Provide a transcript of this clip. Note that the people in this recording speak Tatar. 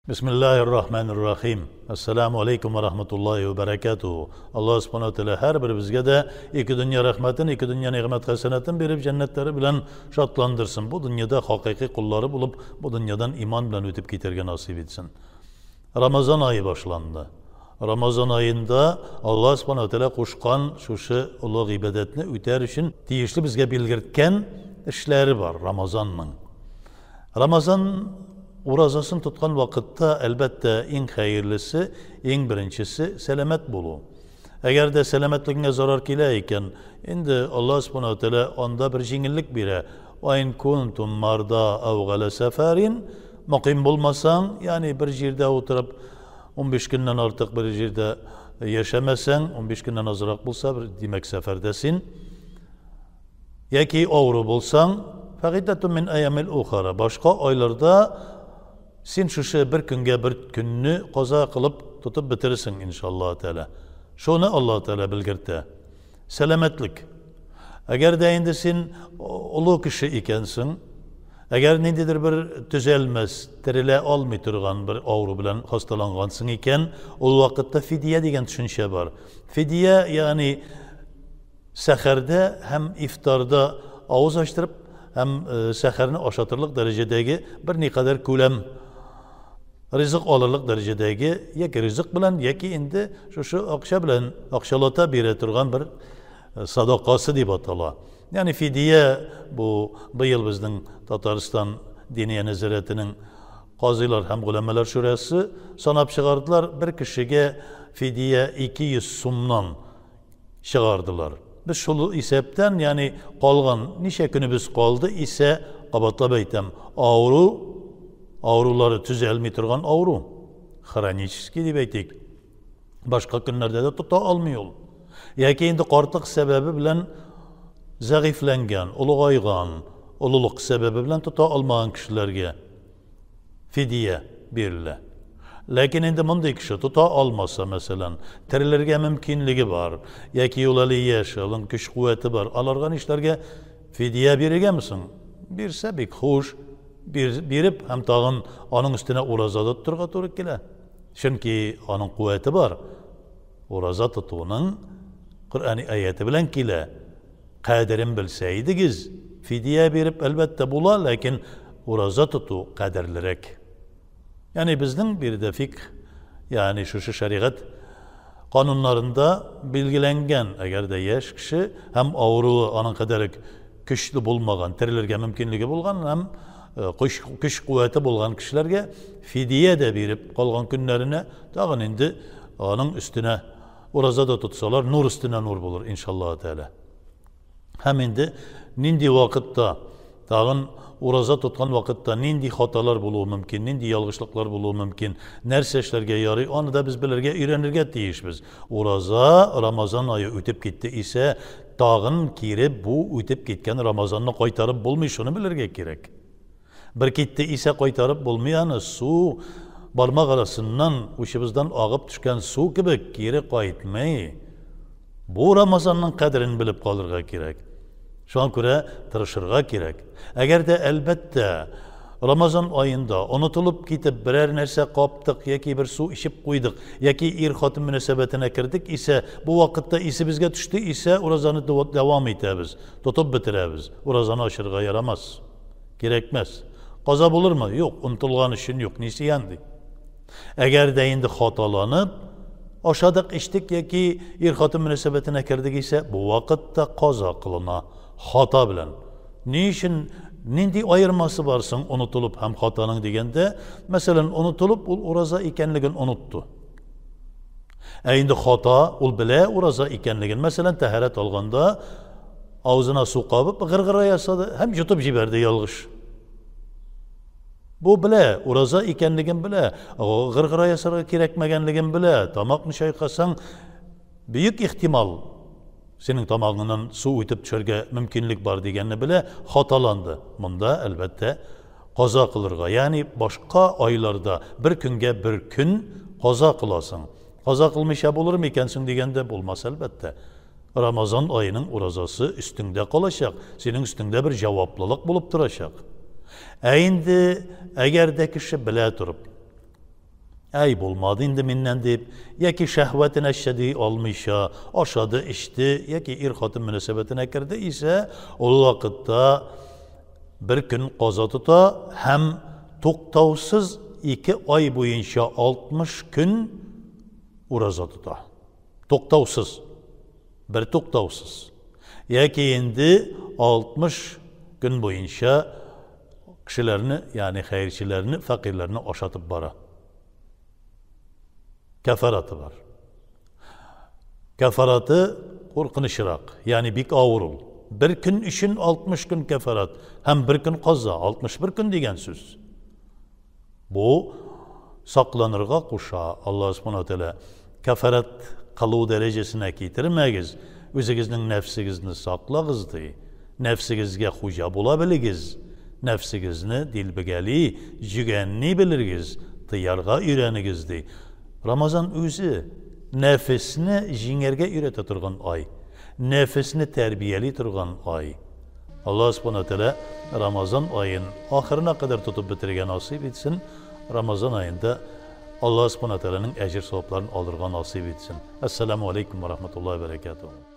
Бисмиллаһир-рахманир-рахим. Ассаламу алейкум ва рахматуллахи ва баракатуху. Аллаһ субханаһу ва тааля һәрберебезгә дә ике дөнья рәхмәтен, ике дөнья нигъмәт хәсәнәтен биреп, җәннәтләре белән шатландырсын. Бу дөньяда хакыйкый коллары булып, бу дөньядан иман белән үтеп китәргә насыйп итсен. Рамазан ае башланды. Рамазан аенда Аллаһ субханаһу ва тааля кушкан шушы олы гыйбадәтне үтәр өчен тиешле безгә белгерткән эшләре бар Рамазанның. Рамазан уразасын тоткан вакытта, әлбәттә, иң хәерлесе, иң беренчесе сәламәт булу. Әгәр дә сәламәтлегеңә зарар килә икән, инде Аллаһ субхана ва тәгалә анда бер җиңеллек бирә. Ва ин кунтум марда ау галя сәфәрин, мөким булмасаң, ягъни бер җирдә утырып 15 көннән артык бер җирдә яшәмәсәң, 15 көннән азрак булса, бер, димәк, сәфәрдә син. Яки авыру булсаң, фәгыйдәтү мин әйямил ухара. Башка айларда син шушы бер көнгә бер көнне каза кылып тотып бетерерсең, иншаллаһ тәгалә. Шуны Аллаһ тәгалә белгертә. Сәламәтлек. Әгәр дә инде син олы кеше икәнсең, әгәр ниндидер бер төзәлмәс, терелә алмый торган бер авыру белән хасталангансың икән, ул вакытта фидия дигән төшенчә бар. Фидия, ягъни Сәхәрдә һәм ифтарда авыз ачтырып һәм сәхәрне ашатырлык дәрәҗәдәге берникадәр күләм ризык алырлык дәрәҗәдәге яки ризык белән, яки инде шушы акча белән акчалата бирә торган бер садакасы дип атала. Ягъни фидия бу быел безнең Татарстан Диния нәзарәтенең казыйлар һәм голәмәләр шурасы санап чыгардылар, бер кешегә фидия 200 сумнан чыгардылар. Без шул исәптән, ягъни калган ничә көнебез калды исә, кабатлап әйтәм, авыру, авырулары төзәлми торган авыру, хронический дип әйтик, башка көннәрдә дә тота алмый ул. Яки инде картлык сәбәбе белән зәгыйфьләнгән, олыгайган, олылык сәбәбе белән тота алмаган кешеләргә фидия бирелә. Ләкин инде мондый кеше тота алмаса, мәсәлән, терелергә мөмкинлеге бар, яки ул әле яшь, аның көч-куәте бар, аларга нишләргә? Фидия бирергәме соң? Бирсә, бик хуш. Биреп һәм тагын аның өстенә ураза да тотырга туры килә. Чөнки аның куәте бар. Ураза тотуның Коръәни аяте белән килә. Кадерен белсә идегез, фидия биреп, әлбәттә, була, ләкин ураза тоту кадерлерәк. Ягъни безнең биредә фикх, ягъни шушы шәригать кануннарында билгеләнгән, әгәр дә яшь кеше һәм авыруы аның кадәр үк көчле булмаган, терелергә мөмкинлеге булган һәм көч, көч куәте булган кешеләргә фидия дә биреп калган көннәренә тагын инде аның өстенә ураза да тотсалар, нур өстенә нур булыр, иншаллаһ тәгалә. Һәм инде нинди вакытта, тагын ураза тоткан вакытта нинди хаталар булуы мөмкин, нинди ялгышлыклар булуы мөмкин, нәрсә эшләргә ярый, аны да без белергә, өйрәнергә тиешбез. Ураза, Рамазан ае үтеп китте исә, тагын кире бу үтеп киткән Рамазанны кайтарып булмый, шуны белергә кирәк. Бер китте исә кайтарып булмый аны, су бармак арасыннан, учыбыздан агып төшкән су кебек кире кайтмый. Бу Рамазанның кадерен белеп калырга кирәк. Шуңа күрә тырышырга кирәк. Әгәр дә, әлбәттә, Рамазан аенда онытылып китеп берәр нәрсә каптык яки бер су эчеп куйдык, яки ир-хатын мөнәсәбәтенә кердек исә, бу вакытта исебезгә төште исә, уразаны дәвам итәбез, тотып бетерәбез. Уразаны ачырга ярамас. Кирәкмәс. Каза булырмы? Юк, онытылган өчен юк, нисиян ди. Әгәр дә инде хаталанып, ашадык, эчтек яки ир-хатын мөнәсәбәтенә кердек исә, бу вакытта каза кылына, хата белән. Ни өчен, нинди аермасы бар соң онытылып һәм хатаның дигәндә, мәсәлән, онытылып ул ураза икәнлеген онытты. Ә инде хата, ул белә ураза икәнлеген. Мәсәлән, тәһарәт алганда авызына су кабып, гыргыра ясады һәм йотып җибәрде ялгыш. Бу белә, ураза икәнлеген белә, гыргыра ясарга кирәкмәгәнлеген белә. Тамакны чайкасаң, бөек ихтимал, синең тамагыңнан су үтеп төшәргә мөмкинлек бар дигәнне белә, хаталанды. Монда, әлбәттә, каза кылырга, ягъни башка айларда бер көнгә бер көн каза кыласың. Каза кылмыйча булыр микән соң дигәндә, булмас, әлбәттә. Рамазан аеның уразасы өстеңдә калачак, синең өстеңдә бер җаваплылык булып торачак. Ә инде әгәр дә кеше белә торып, Әй, булмады инде миннән дип, яки шәһвәтенә чыдый алмыйча ашады, эчте, яки ир-хатын мөнәсәбәтенә керде исә, ул вакытта бер көн каза тота һәм туктаусыз ике ай буенча 60 көн ураза тота. Туктаусыз. Бер туктаусыз. Яки инде 60 көн буенча кешеләрне, ягъни хәерчеләрне, фәкыйрьләрне ашатып бара. Кәфараты бар. Кәфараты куркынычрак, ягъни бик авыр ул. Бер көн өчен 60 көн кәфарат һәм бер көн каза, 61 көн дигән сүз. Бу сакланырга куша Аллаһ Субхану Тәгалә. Кәфарат кылу дәрәҗәсенә китермәгез, үзегезнең нәфсегезне саклагыз ди. Нәфсегезгә хуҗа була белегез. Нәфсегезне дилбегәли, җөгәнни белергез, тыярга өйрәнегез ди. Рамазан үзе нәфесне җиңәргә өйрәтә торган ай. Нәфесне тәрбияли торган ай. Аллаһ Субхана Тәгалә Рамазан аен ахырына кадәр тотып бетерергә насыйп итсен. Рамазан аенда Аллаһ Субхана Тәгаләнең әҗер-савапларын алырга насыйп итсен. Әссәламу алейкум ва рахматуллаһи ва баракатуһу.